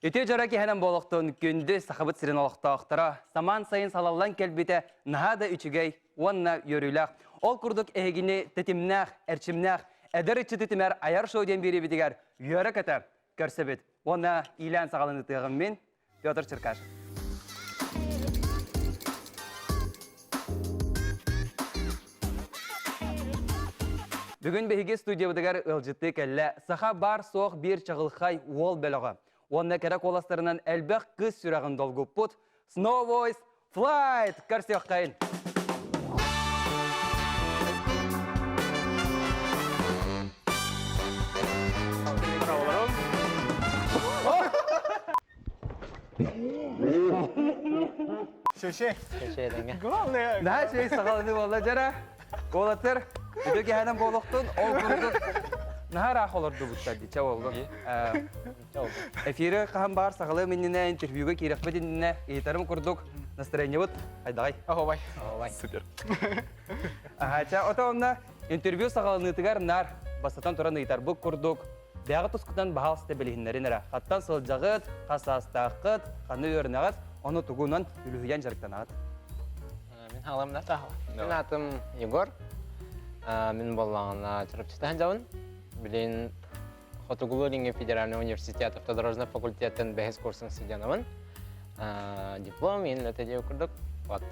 Үтүө дьоро киһинэн буолуохтун күндү Сахабыт сирин олохтоохторо самаан сайын салаллан кэлбитэ наһаа да үчүгэй уонна үөрүүлээх. Ол курдук эһигини тэтимнээх, эрчимнээх, эдэр ыччаты түмэр айар шоу диэн биэриибитигэр үөрэ-көтө көрсөбүт. Уонна иилээн саҕаланытыаҕым мин, Петр Черкашин. Бүгүн биһиги студиябытыгар ыалдьыттыы кэллэ саха баар-суох биир чаҕылхай уол бөлөҕө уонна кэрэ куоластарынан элбэх кыыс сүрэҕин долгуппут Snow Voice Flight көрсүөххэйин! Шеше. Шеше деңе. Главное. Наһаа үчүгэй саҕаланыы буолла дьара. Уолаттар, үтүө киһинэн буолуохтун, ол курдук наһаа ыраах олордубуттар дии, чэ буоллун. Эфири хаһан баар саҕалыам иннинэ, интервьюга киирэхпит иннинэ ыйытарым курдук настроениебыт хайдаҕай? Оһобай. Оһобай. Супер. Аха, чэ, ото онно интервью саҕаланыытыгар наар бастатан туран ыйытарбыт курдук Бэйэҕит тускутан баһаалыста билиһиннэрин эрэ. Хаттан сылдьаҕыт, хас саастааххыт, ханна үөрэнэҕит, ону тугунан үлүһүйэн дьарыктанаҕыт? Мин хаалам да Мин аатым Егор. Мин буоллаҕына Чурапчытаһын дьабын. Билин Хотугулуу-Илиҥҥи федеральный университет автодорожный факультеттын бэһис курсун студенабын. Диплом иин өтө курдук. Вот.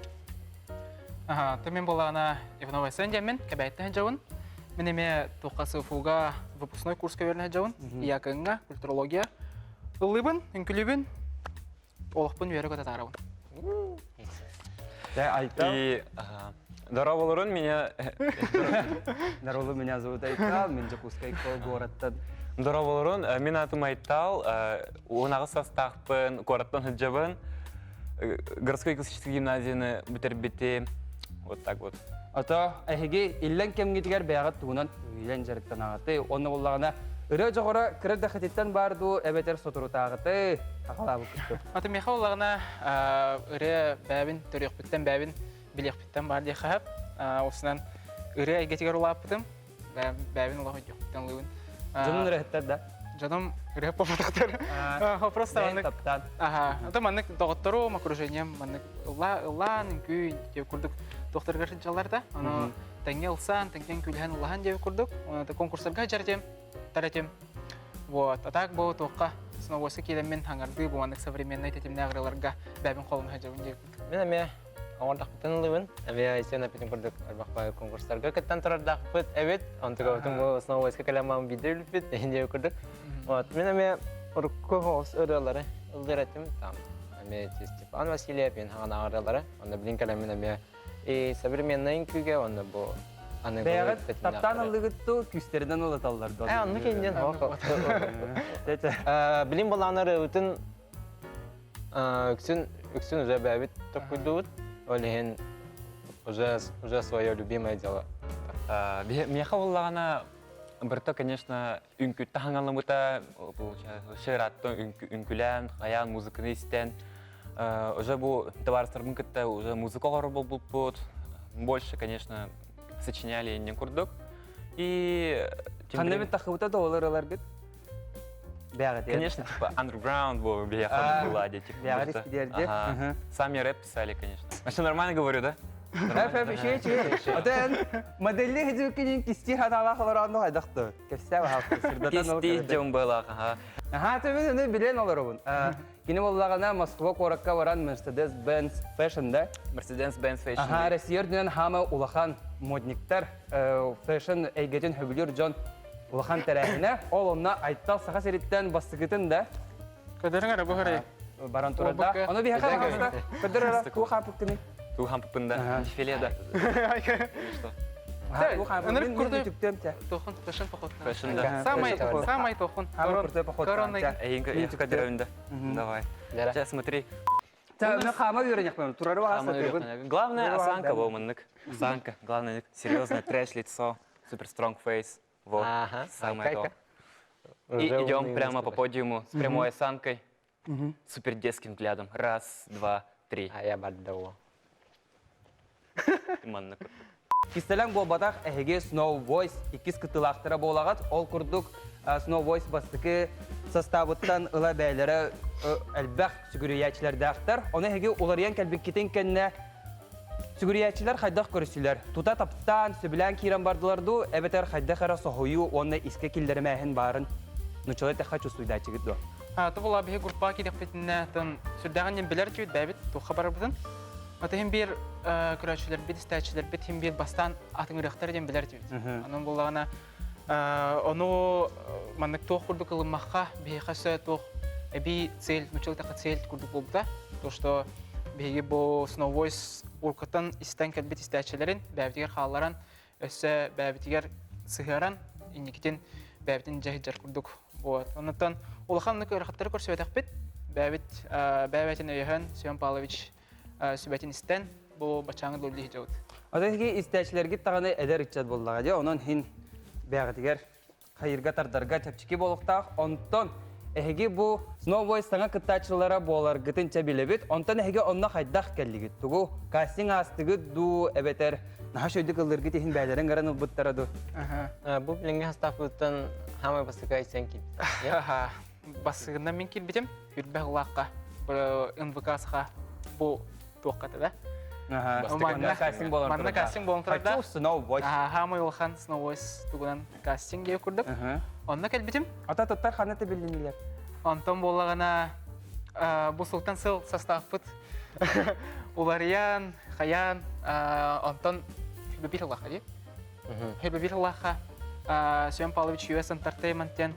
Аха, то мен буоллаҕына Иванова Айсен диэммин, Кэбээттэн сылдьабын. Мин эмиэ туохха СФУ-га выпускной курска үөрэнэ сылдьабын. ИАК-ҥа культурология. Ыллыыбын, үҥкүлүүбүн, олохпун үөрэ-көтө таарабын. Айта. И Здорово, меня... Здорово, меня зовут Айтал, мен Дьокуускай городтан. Здорово, мин атым Айтал, уон састаахпын, куораттан сылдьабын. Городской классической гимназияны бүтэрбитим. Вот так вот. Ото эһиги иллэҥ кэмҥитигэр бэйэҕит тугунан үлэн дьарыктанаҕытый? Онно буоллаҕына ырыа дьоҕура кыра да хатиттан баар дуу эбэтэр соторутааҕыты саҕалаабыккыт. Аты миэхэ буоллаҕына ырыа бэйэбин төрүөхпүттэн бэйэбин билиэхпиттэн баар диэххэ сөп. Осунан ырыа эйгэтигэр улааппытым. Бэйэбин олох өйдүөхпүттэн ылыыбын. Дьонун ырыаһыттар да? Дьонум ырыа попатахтар. Просто маннык таптаан. Аха. Ата маннык доҕотторум, окружением маннык ыллаан, үҥкүү диэбит курдук туохтарыгар сылдьаллар да. Ону тэҥҥэ ылсан, тэҥҥэ үҥкүүлэһэн ыллаһан диэбит курдук. Оны конкурстарга дьарытым, таратым. Вот. А так бу туохха сновоска киирэммин хаҥардыы бу маннык современный тэтимнээх ырыаларга бэйэбин холонон сылдьабын диэбит курдук. Мин эмиэ оҥордохпутун ылыбын. Эмиэ Айсен эппитин курдук элбэх баайы конкурстарга кыттан турардаахпыт эбит. Онтугабытын бу основойска кэлэн биирдэ үлүппүт диэн курдук. Вот мин эмиэ урукку хоҕус ырыалары ыллыр этим. Там эмиэ Степан Васильев мин хаҕана ырыалары. Онно билин кэлэн мин эмиэ и современный үҥкүүгэ онно бу аныгы Бэйэҕит таптаан ыллыгыт дуу, күүстэринэн ылаталлар дуу? Э, онну кэннин Билин балаан ырыабытын Үксүн, үксүн уже бэйэбит токкуйдуубут. Ол иһин уже, уже свое любимое дело. Миэхэ буоллаҕына, барыта, конечно, үҥкүттэ хаҥаламмыта, получается, шераттан үҥкүлээн, хайаан музыканы истэн, уже бу товарищтарбын кытта уже музыка оҕоро буолбуппут. Больше, конечно, сочиняли иннин курдук. И Ханна бит тахыбыта да ол ыраларгыт? Конечно, типа underground был, биһиэхэ была, типа. Сами рэп писали, конечно. Вообще нормально говорю, да? Отен модельли хидюкинин кисти хаталах олоронну хайдахты. Кэссе баһалты сырдатан Кисти дьон была, ага. Аха, төбүн билен олоробун. Кини боллагана Москва куоракка баран Mercedes-Benz Fashion да? Mercedes-Benz Fashion. Аха, Россия үрдүнэн хаама улахан модниктар, fashion эйгэтин хөбүлүүр дьон улахан тэрээһинэ. Ол онно Айтал Саха сириттэн бастакытын да Көдөрүҥ эрэ бу хөрэй. баран турарда. Ону биһиэхэ хаста көдөр эрэ туу хаапыккыны. Туу хампыппын да. Дефиле да. Что? Туу хаапыккын мин түктөм те. Тохун, fashion поход. Fashion да. Самый, самый тохун. Самый крутой поход. Корона. Эйинка көдөрөүн да. Давай. Сейчас смотри. Главное осанка болманнык. Осанка. Главное серьезное трэш лицо, супер strong face. Вот, Ага, самое то. Уже И идем умные прямо по выступаешь. подиуму с прямой осанкой, супер детским взглядом. Раз, два, три. А я бардау. Маннык. Кистэлэҥ буолбатах эһиги Snow Voice иккис кыттыылаахтара буолаҕыт. Ол курдук. Snow Voice бастакы састаабыттан ыла бэйэлэрэ элбэх сүгүрүйээччилэрдээхтэр. Ону эһиги уларыйан кэлбиккитин кэннэ сүгүрүйээччилэр хайдах көрүстүлэр? Тута таптаан, сөбүлээн киирэн бардылар дуу, эбэтэр хайдах эрэ соһуйуу уонна искэ киллэримээһин баарын нуччалыы эттэххэ чувствуйдааччыгыт дуо? Тубула биһи группаҕа киириэхпитинэ тын сүрдээҕин диэн билэр этибит бэйэбит туохха барарбытын. Аты иһин биир көрөөччүлэрбит, истээччилэрбит иһин биир бастаан атыҥырыахтара диэн билэр этибит. Онон буоллаҕына Ону маннык туох курдук ылыммахха биһиэхэ өссө туох эбии цель, нуччалыы эттэххэ цель курдук буолбута. То, что биһиги бу Snow Voice уруккуттан истэн кэлбит истээччилэрин бэйэбитигэр хаалларан, өссө бэйэбитигэр сыһыаран, инникитин бэйэбитин дьэ сылдьар курдук. Вот. Оннуттан улахан ыарахаттары көрсүбэтэхпит. Бэйэбит бэйэбитин өйөһөн Семен Павлович сүбэтин истэн бу баччааҥы долли сылдьабыт. Ата эһиги истээччилэргит даҕаны эдэр ыччат буоллаҕа дии, онон иһин бэйэҕитигэр хайырга тардарга чэпчэки буолуохтаах. Онтон эһиги бу Snow Voice саҥа кыттааччылара буоларгытын чэ билэбит. Онтон эһиги онно хайдах кэллигит? Тугу кастинг аастыгыт дуу эбэтэр наһаа шөйдүк ыллыргыт иһин бээлэрин гарын ылбыттара дуу? Бу билиҥҥи састааппытыттан хаамай бастакы Айсен киирбит. Бассыгынан мин киирбитим. Үрбэх улаахха НВК саха бу туохха да Манна кастинг буолан Манна кастинг буолан турда. Хочу Snow Voice. Хаамай улахан Snow Voice тугунан кастинг диye курдук. Онно кэлбитим. Ата туттар ханна тибилинилер? Онтон буоллаҕына бу сылтан сыл составпыт уларыйан, хайаан, онтон бир улаха дии. Бир улаха Семен Павлович US Entertainment диэн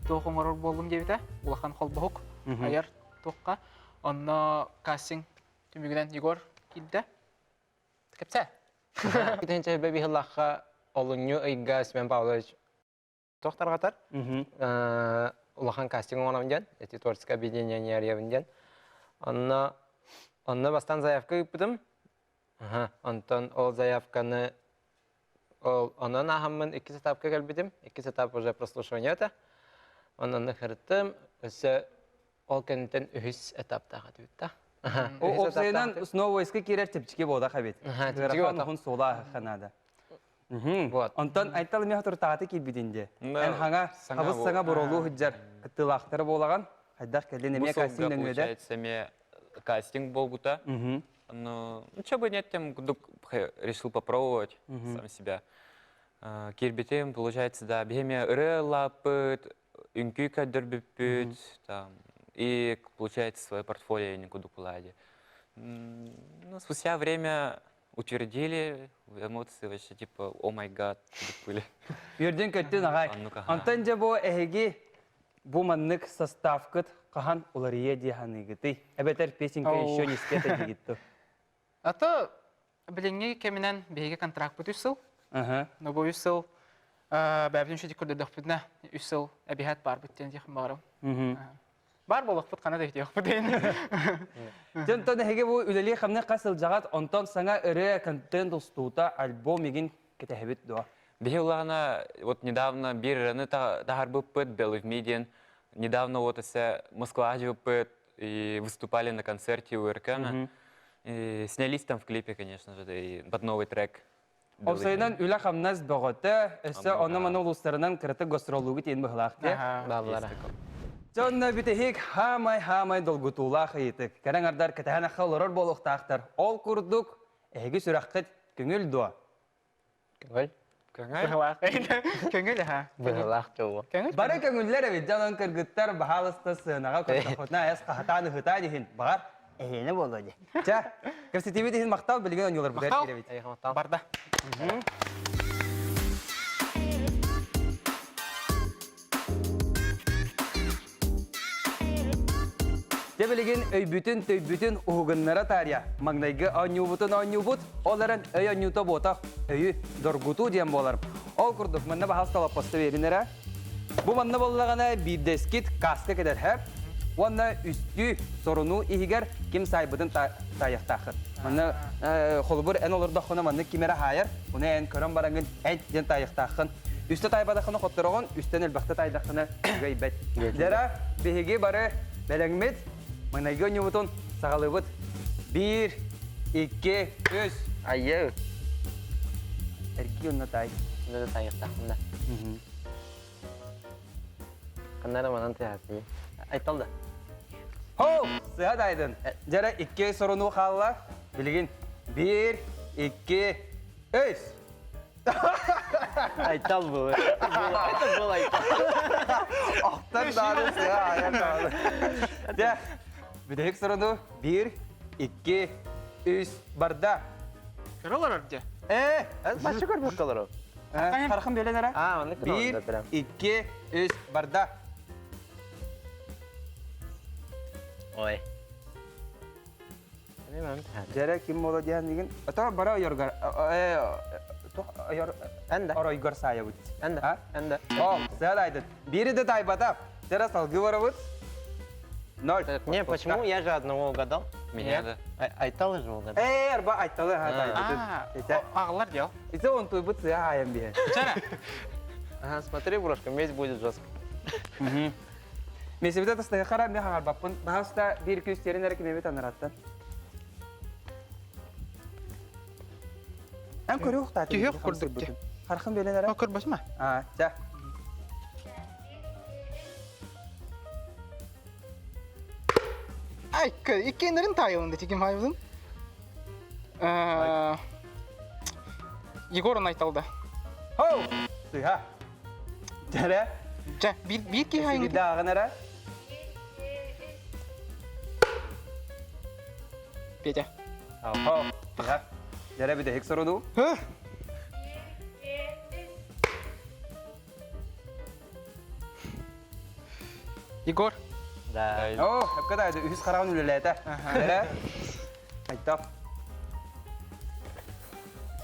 туох оҥорор буоллум диэбитэ улахан холбоһук айар туохха онно кастинг түмүгүнэн Егор киирдэ кэпсээ Итинчэ бэбиһыллахха олунньу ыйга Семен Павлович туох тарҕатар улахан кастинг оҥоробун диэн эти творческое объединение арыйабын диэн онно онно бастаан заявка ыыппытым онтон ол заявканы Ол онон ааһаммын иккис этапка кэлбитим. Иккис этап уже прослушивание этэ. Онон ырыттым. Өссө ол кэнниттэн үһүс этаптаах этибит да. Уопсайынан Сновойска киирэр чэпчэки буолах эбит. Ыарахан уһун суола наада. Вот. Онтон Айтал эмиэ туртааты киирбитин дии. Эн хаҥа хабыс саҥа боролуу сылдьар кыттыылаахтара буолаҕын. Хайдах кэллин эмиэ кастинг нөҥүөдэ. Получается, эмиэ кастинг буолбута. Ну, что бы нет, тем решил попробовать сам себя. Киирбитим, получается, да, биһиме ырыа ыллааппыт, үҥкүү көрдөрбүппүт, там, и, получается, свое портфолио я никуда кулади. Ну, спустя время утвердили, эмоции вообще типа, о май гад, были. Үөрдүн көттүн аҕай. Онтон дьэ бу эһиги Бу маннык составкыт хаһан уларыйа дии саныыгытый? Эбэтэр песенка еще не спета диигит дуо? А то билиҥҥи кэминэн биһиги контракпыт үс сыл. Но бу үс сыл бэйэбитин үчүгэй көрдөрдөхпүтүнэ үс сыл эбиһээт баарбыт диэн диэхпин баҕарабын. Баар буолуохпут хана да иһитиэхпит Дьонтон эһиги бу үлэлии хамныы хас сылдьаҕат, онтон саҥа ырыа контент устуута альбом игин кэтэһэбит дуо? Биһи улаҕана вот недавно биир ырыаны таһарбыппыт Белый диэн. Недавно вот эссе Москваҕа жибыппыт и выступали на концерте у Эркана. И снялись там в клипе, конечно же, и под новый трек. Опсайынан үлэ-хамнас бөҕөтө, өссө онно-маны улуустарынан кыратык гастроллуугу тиэн быһылаах дии. Бааллара. Дьонно бүтэһик хаамай-хаамай долгутуулаах ыйытык. Кэрэҥ ардар кэтэһэн ахха олорор буолуохтаахтар. Ол курдук, эһиги сүрэххит көҥүл дуо? Көҥүл. Көҥүл. Быһылаах. Көҥүл аха. Быһылаах дьолу. Көҥүл. Бары көҥүллэр эбит дьонон кыргыттар баһаалыста сыанаҕа көрдөххүтүнэ эс хаһытаан ыһытаан иһин баҕар эһиэнэ буолуо дии. Чэ, кэпсэтиибит иһин махтал билигин оонньууларбытыгар Махтал. киирэбит. Эйиэхэ махтал. Барда. Дьэ билигин өйбүтүн төйбүтүн уһугуннара таарыйа маҥнайгы оонньуубутун оонньуубут, ол эрэн өй оонньуута буотах, өйү доргутуу диэн буолар. Ол курдук манна баһаас талаппаста биэрин эрэ. Бу манна буоллаҕына биирдэскит каска кэтэр һэп уонна үстүү сорунуу иһигэр ким саайбытын таайыахтааххын. Манна холобур эн олордоххуна маннык ким эрэ хаайар, ону эн көрөн бараҥын эн диэн таайыахтааххын. Үстэ таайбатаххына хоттороҕун, үстэн элбэхтэ таайдаххына үгэйбэт. Дьара биһиги бары бэлэҥмит, маҥнайгы оонньуубутун саҕалыыбыт. Биир, икки, үс. Айыы. Эргий онно таай. Онно да таайыахтаахпын да. Ханнара манан тыаһатыы. Айтал да. Хоу! Сыа дайдын. Дьэрэ икки сорунуу хаалла. Билигин биир, икки, үс. Айтал был. Это был Айтал. Охтон дааны сыа айан дааны. Дьэ, бүтэһик сорону биир, икки, үс барда. Көрө олорор дьэ. Э, Бачча көрбөккө олорор. Харахым бөлөн эрэ. Аа, маннык Биир, икки, үс барда. Ой. Дьэрэ ким буола диэн дигин. Ото бара ойоргар ойор оройгор саайабыт. Анда. Анда. О, сыа дайдын. Бири да тайбата. Дьэрэ салгыы барабыт. Ноль. Не, почему я же одного угадал? Меня да. Айталы же угадал. Э, арба айталы ха тайбытын. Ағылар дел. Ise он туйбут сыа айан биһэ. Чара. Ага, смотри, брошка, месть будет жестко. Месебите тастыга хара мен хагарбаппын. Баһаста бир күс терин эрэ кимэбит анараттан. Эн көрүөх тааты. Түһүөх курдук дии. Харахын бөлөн эрэ. Көрбөсүмэ. Аа, ча. Ай, иккиэннэрин таайылын дии ким хайбытын. Егор айталда. Хоу! Сыха. Дәрә. Дьэ, биир биир киһи айын. Дааҕын эрэ. Петя. Хоу. Сыха. Дәрә бүтэһик соруду. Егор. Да. О, өпкө да үһүс хараҕын үлэлээтэ. Дәрә. Айттап.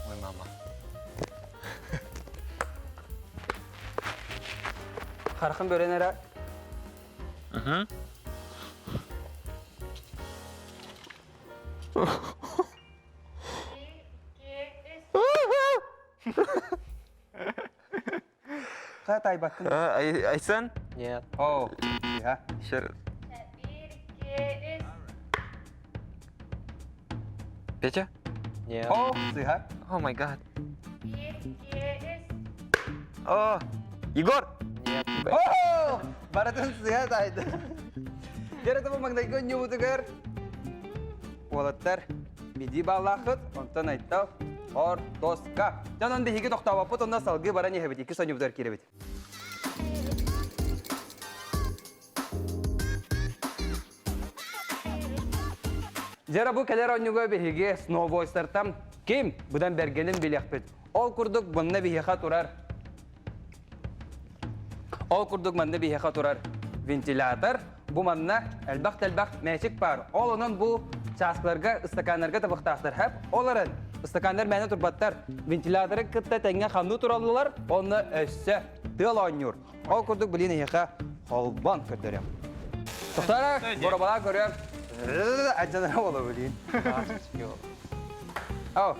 Ой, мама. Харахын бөрен эрэ. Угу. Хаа тайбаккын. Айсан? Нет. О, сыха. Еще раз. Петя? Нет. О, сыха. Oh my god. О, Егор! Нет. О, барытын сыха тайды. Дәрі табы маңдайгы ньюбутугар. Уолаттар, биди баллаахыт, онтон айттал, ор доска. Дьон биһиги тохтообоппут, онно салгыы баран иһэбит, икки сонньубутугар киирэбит. Дьэ бу кэлэр оонньууга биһиги сноубойстартан ким быдан бэргэнин билиэхпит. Ол курдук манна биһиэхэ турар Ол курдук манна биһиэхэ турар вентилятор. Бу манна элбэх-тэлбэх мээчик баар. Ол онон бу чааскыларга, ыстакааннарга табыктаахтар хэп. Ол эрэн ыстакааннар мээнэ турбаттар. Вентиляторы кытта тэҥҥэ ханыы тураллар, онно өссө тыал оонньуур. Ол курдук билин эһиэхэ холбон көрдөрөм. Тохтара, боробалаа көрөм. Адьанара буола билин. Ау,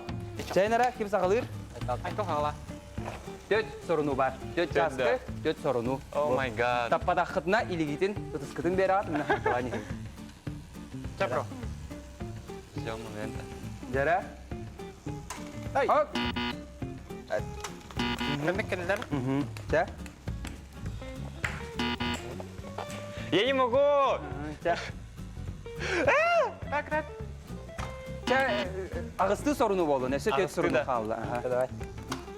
чайнара ким саҕалыыр? Айтал хаҕала. Төт соруну бар. Төт чааскы, төт соруну. Oh my god. Таппатаххытына илигитин, ытыскытын бераат, мына ханталаан иһин. Чапро. Все, момента. Дьэрэ. Ай. Оп. Кэнник кэннилэр. Чэ. Я не могу! Чэ. Так, так. Чэ, аҕыстыы соруну буоллун, өссө төт Аҕыстыы соруну да. хаалла. Давай.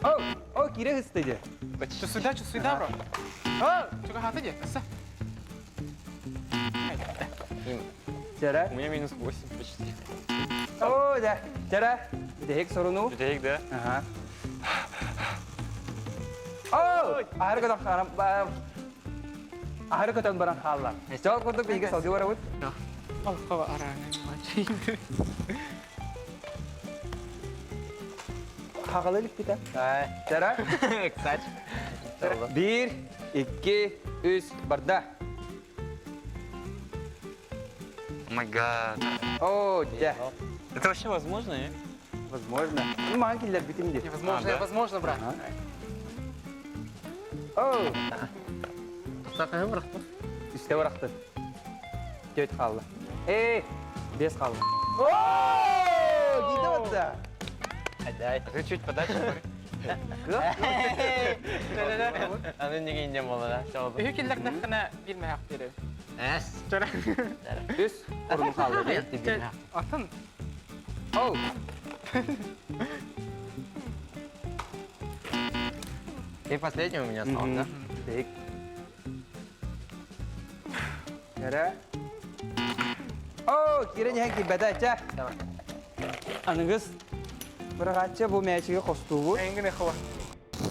О, о, киирэ сысты дии. Чусуйда, чусуйда, бро. О, Чугаһаата дии, өссө. Чэрэ. У меня минус 8 почти. О, да. Чэрэ. Бүтэһик соруну. Бүтэһик, да? Ага. О, аһары көтөн харам аһары көтөн баран хаалла. Чол курдук биһиги салгыы барабыт. Ол хава араҥа Хаҕалы иликпитэ. Чэрэ. Кстати. Биир, икки, үс, барда. Oh my god. О, дьэ. Это вообще возможно, не? Возможно. Ну, маҕан киллэрбитим дии. Невозможно, А, да? возможно, брат. О, Сақайы бырақты. үстэ бырахтын. Төрт хаалла. Эй, бес хаалла. О, киирдэ батта. Айдай. А ты чуть подальше, смотри. Аны нигин дем болара. Үһү киллэрдэххинэ биир мөһөх биэрэбин. Эс. Чара. Үс орун хаалла дии. Атын. Оу. И последний у меня остался, да? Так. Кэрэ. Оо, киирэн иһэн киирбэтэ, чэ. Аныгыс быраҕааччы бу мээчиги хостуубут. Эйингин эхова.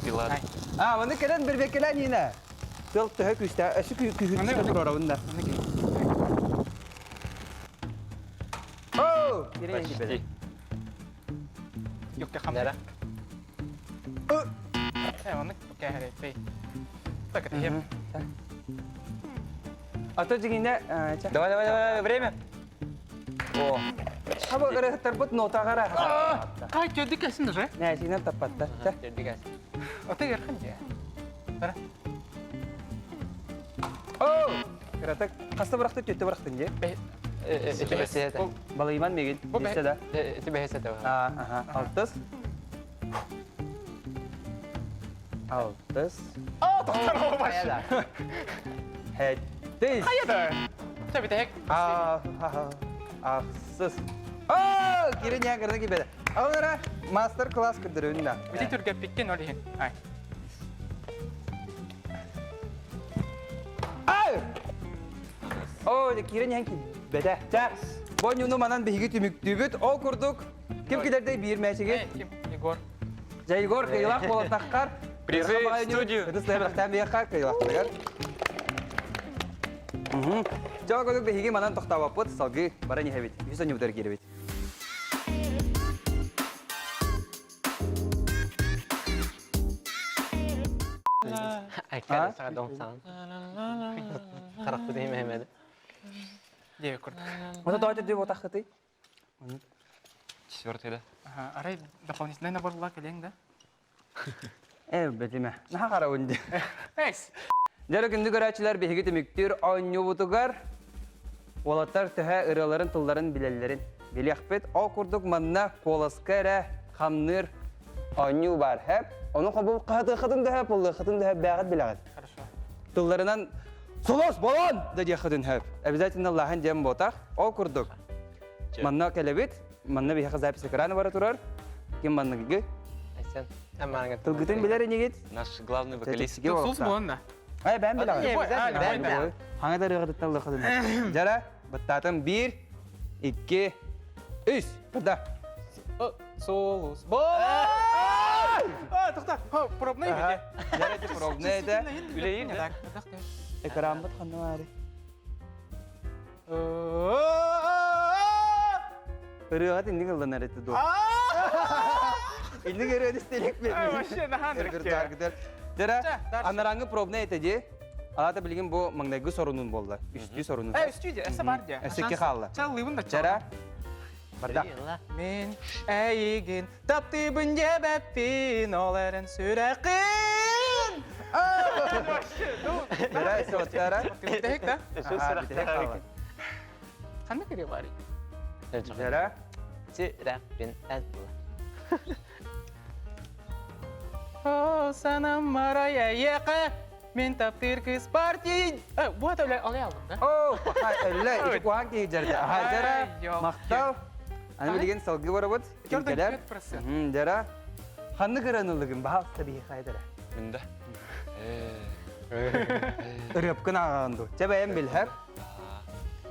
Пилат. А, маны кэлэн бирбеккэлээн Нина. Тыл төһө күүстээх, өссө күүһүрдү туруорабын да. Оо, киирэн иһэн киирбэтэ. Юкка хам. Дара. Э, маннык кээһэрэй. Так, это я. А то дьиҥинэ, чэ. Давай, давай, давай, время. О, Хаба ырыһыттарбыт нотаҕара. Кай төрдү кэсин уже. Нээсинэн таппаттар. Чэ. Төрдү кэс. Ата ерхан же. Бара. Оо! Кыратык хаста бырахты түттэ бырахтын дии. Эти бэсиэтэ. Балыйман мигин. Дессе да. Эти бэсиэтэ. Аха. Алтыс. Алтыс. О, тоқтар ол башы. Хэттис. Хайда. Чэ бүтэһик. Ахсыс. Оо, кирин ян кырда кибеде. Алара мастер-класс көрдөрүн да. Бити түргэппиккин ол иһин. Ай. Ай! Оо, кирин ян кибеде. Чэ, бу ньуну манан биһиги түмүктүүбүт. Ол курдук ким килердей биир мээчиги? Ким? Егор. Дьэ, Егор кыйылаах буолатаххар. Призы в студию. Ытыс тыһа биэххэ кыйылахтарыгар. Дьэ, ол курдук биһиги манан тохтообоппут, салгыы баран иһэбит. Үһүс онньубутугар киирэбит. Айкар саҕа дом саҕан. Харахпыт иһимэһимэди. Диэбит курдук. Ото тоҕо төрдүү буотаххытый? Четвертый, да? Ага, арай дополнительный набор була кэлиэҥ да? Э, бэтимэ. Наха харабын дии. Эйс! Дьэ, күндү көрөөччүлэр биһиги түмүктүүр оонньуубутугар уолаттар төһө ырыаларын тылларын билэллэрин билиэхпит. Ол курдук манна куоласка эрэ хамныыр оонньуу баар. Хэп, ону хобу хаһытыаххытын да хэп, ыллыаххытын да хэп, бээҕит билэҕит. Хорошо. Тылларынан «Солос болон!» да диэххитин хэп. Обязательно лаһын диэн буотах. Ол курдук Манна кэлэбит, манна биһиэхэ запись экрана бара турар. Ким манныгы? Айсен, амааҥа Тылгытын билэр инигит? Наш главный вокалист. Сус буонна. Ай, бэм билэҕин. Бэм билэҕин. Хаҥа да ырыаҕытыттан ылыахытын. Дьара, баттаатым биир, икки, үс. Куда? Солус. Бо! А, тоқта. Пробный бите. Дьара, пробный это. Үлэйин, да? Экраммыт ханна баары? Ырыаҕа инник ылланар этэ дуо? Инник ырыа истелек Вообще нахан Ыргыртааргытар. Дьара, анараңы пробный этэ дии. Алата билигин бу маҥнайгы сорунун буолла. Үстүү сорунун. Э, үстүү де, эссе бар де. Эссе хаалла. Чаллыыбын да Чара. Барда. Мен эйигин таптыыбын диэбэппин, ол эрэн сүрэхин. Дьара, эссе оттара. Бүтэһик да? Ханна Ханна кире барый? Дьара. Сүрэхпин эл була. О, санам марая эйиэхэ, мин таптыыр кыыс партий. Э, бу это оле алдым да? О, паха, эллэ, ити куһаан киһи дьэрдэ. Аха, дьара, махтал. Аны билигин салгыы барабыт. Ким кэлэр? Дьара, ханнык ырыанылыгын баһаалыста биһиэхэ этэрэ. Мин да. Ырыапкын ааҕаҕын дуу? Чэ бэйэм билһэр.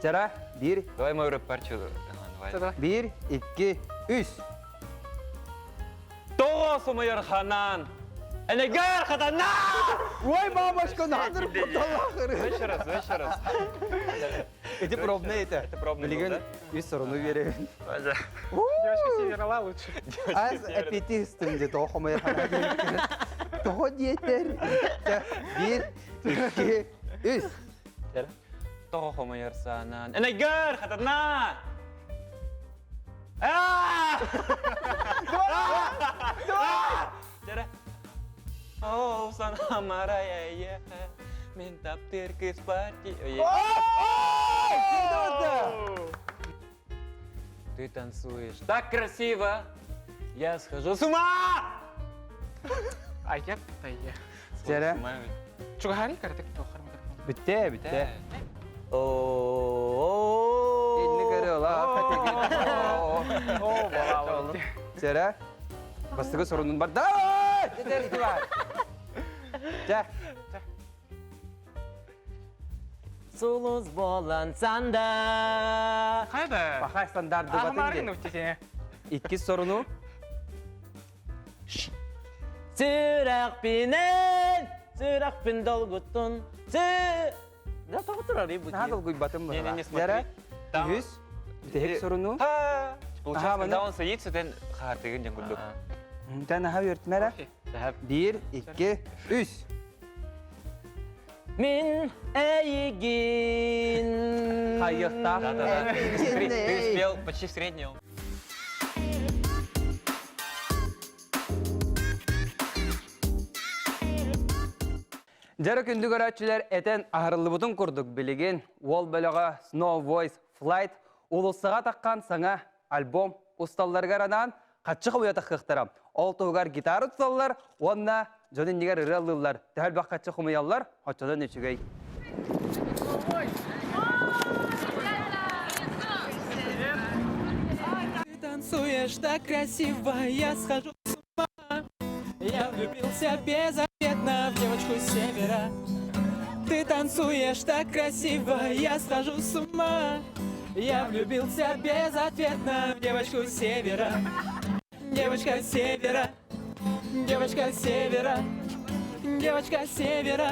Дьара, биир. Давай мой рэп партию. Давай. Биир, икки, үс. Тоҕо сумайар ханан? Энегер хатана! Ой, мамочка, надо Еще раз, еще раз. Эти пробные это. Это пробный был, Билигин да? үс сорону биэрэбин. Девочка северала лучше. Аз аппетистым де тоҕо хомойор Тоҕо диэтэр? Биир, икки, үс. Тоҕо хомойор саанан. Энегер хатана! А! Дьара. Ол санамара мен таптыыр кыыс парти. Ты танцуешь так красиво, я схожу с ума! Айяк тайя. Сэрэ. Чугаһари кыратык туоххар микрофон. Бүтте, бүтте. Инни көрө ола. О, балалы. Сэрэ. Бастыгы сорунун бар. Давай! Жетер ити бар. Жа. Сулус болан санда. Хайда. Пахай стандарт Ахмарын дыбатын. үтте. Иккис соруну. Сүрэхпинэн, сүрэхпин долгуттун. Сü... Да тоҕо турар бу Наһаа долгуйбатым Не-не-не, быһыла. смотри. Жара. Там- Үһүс. Бүтэһик соруну. Получается, Ага, когда он садится, ты хатыгын ден курдук. Тэн наһаа үөртмэрэ. Биир, икки, үс. Мин эйигин. Хайыахтаах. Да-да-да. Ты ты успел почти в среднем. Дьара күндү көрөөччүлэр этэн аһарыллыбытын курдук билигин уол бөлөҕө Snow Voice Flight уулуссаҕа таххан саҥа альбом усталларыгар анаан хаччы хомуйа таххыахтара. Ол туһугар гитара туталлар уонна дьон иннигэр ырыа ыллыыллар. Төһө элбэх хаччы хомуйаллар, оччотон үчүгэй. Ты танцуешь так красиво, я схожу с ума. Я влюбился безответно в девочку с севера. Ты танцуешь так красиво, я схожу с ума. Я влюбился безответно в девочку с севера. Девочка с севера, девочка с севера, девочка с севера.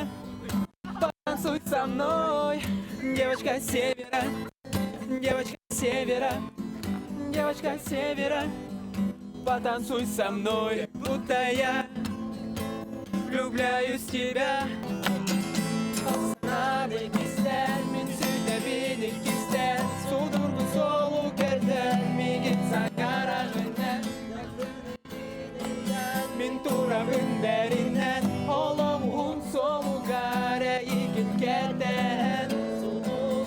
Танцуй со мной, девочка с севера, девочка с севера. Девочка с севера, потанцуй со мной, будто я влюбляюсь в тебя. Мин сүтэбин иккистээн, судургу суолу кэрдэн, миигин саҥараҕын Мин турабын бэринэн, олоҕун суолугар эйигин кэтэһэн,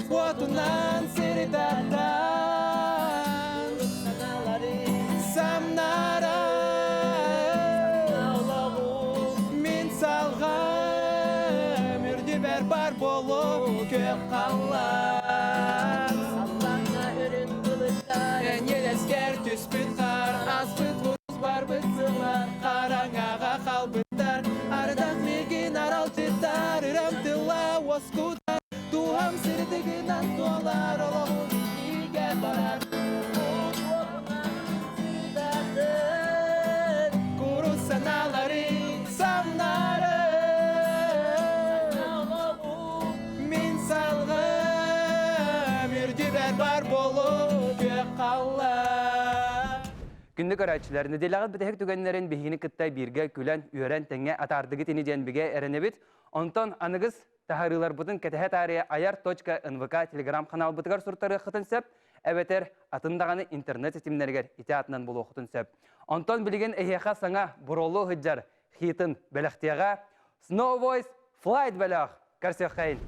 уотунан сирдатан, самнаран, мин салҕам үрдүбэр бар буолуо күөх халлаан. Ньэлэскэр түспүт хаар, ааспыт курус барбыт сыллар, хараҥаҕа хаалбыттар, ардах миигин аралдьытар, ырам тыла уоскутар, дууһам сырдыгынан туолар, олоҕум иннигэр барар. Курус санаалары самнары, мин салҕам үрдүбэр бар буолуо күөх халлаан. Күндү көрөөччүлэр, нэдиэлэҕит бүтэһик түгэннэрин биһигини кытта бииргэ күлэн, үөрэн тэҥҥэ атаардыгыт ини диэн бигэ эрэнэбит. Онтон аныгыс таһаарыыларбытын кэтэһэ таарыйа ayar.nvk телеграм-ханаалбытыгар сурутарыаххытын сөп, эбэтэр атын даҕаны интернет ситимнэригэр ити аатынан булуоххутун сөп. Онтон билигин эһиэхэ саҥа буруолу сылдьар хитын бэлэхтиэҕэ Snow Voice Flight бөлөх көрсүөххэйин!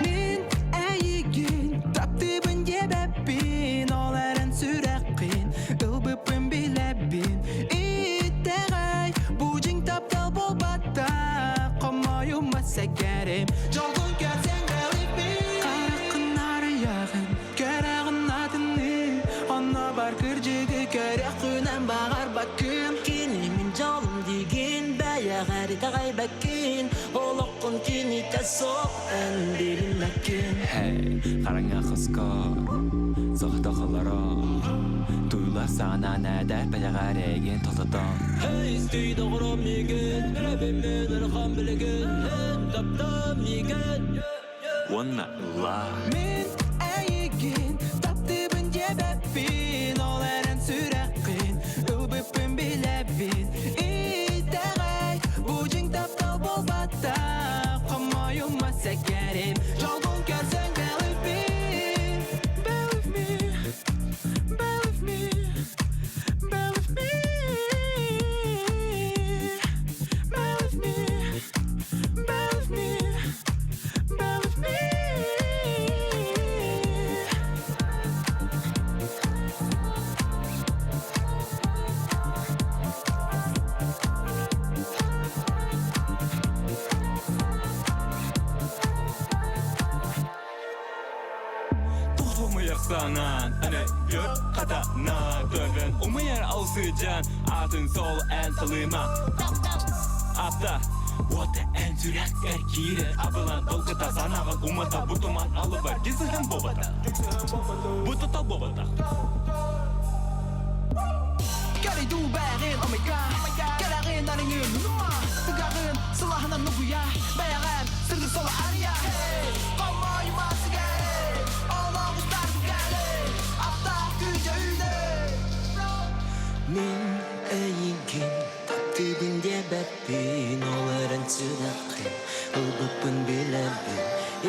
Мин эйигин таптыыбын диэбэппин, ол эрэн сүрэххин ылбыппын билэбин. Итэҕэй, бу дьиҥ таптал буолбатах, хомойума сэгэрим, дьолгун көрсөн believe me. Хараххын арыйаҕын, көрөҕүн атыны, онно бар кырдьыгы көрүөххүнэн баҕарбаккын. Кини мин дьолум диигин бэйэҕэр итэҕэйбэккин олоххун кинитэ суох эн билиммэккин Hey, хараҥа хоско соҕотох олорон Туйла саанан эдэр бэйэҕэр эйигин тохтотон Hey, истий доҕорум миигин билэбин ырхан билигин эн таптаа миигин Уонна ыллаа Мин эйигин таптыыбын диэбэппин, ол эрэн сүрэххин ылбыппын билэбин. Итэҕэй, бу дьиҥ таптал буолбатах, хомойума сэгэрим, дьолгун көрсөн believe me, believe me, believe me, believe me. Хомуйар санаан, аны гөр хатана Төвөн умуйар алсыжан Атын сол эн талыма Апта Уота эн сүрэхкэр киирэр Абылан долгута санаҕын умата Бу туман алыбар дисыһын бобата Бу тотал бобата Мин эйигин таптыыбын диэбэппин, ол эрэн сүрэххин ылбыппын билэбин.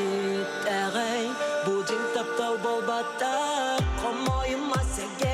Итэҕэй, бу дьиҥ таптал буолбатах, хомойума сэгэр.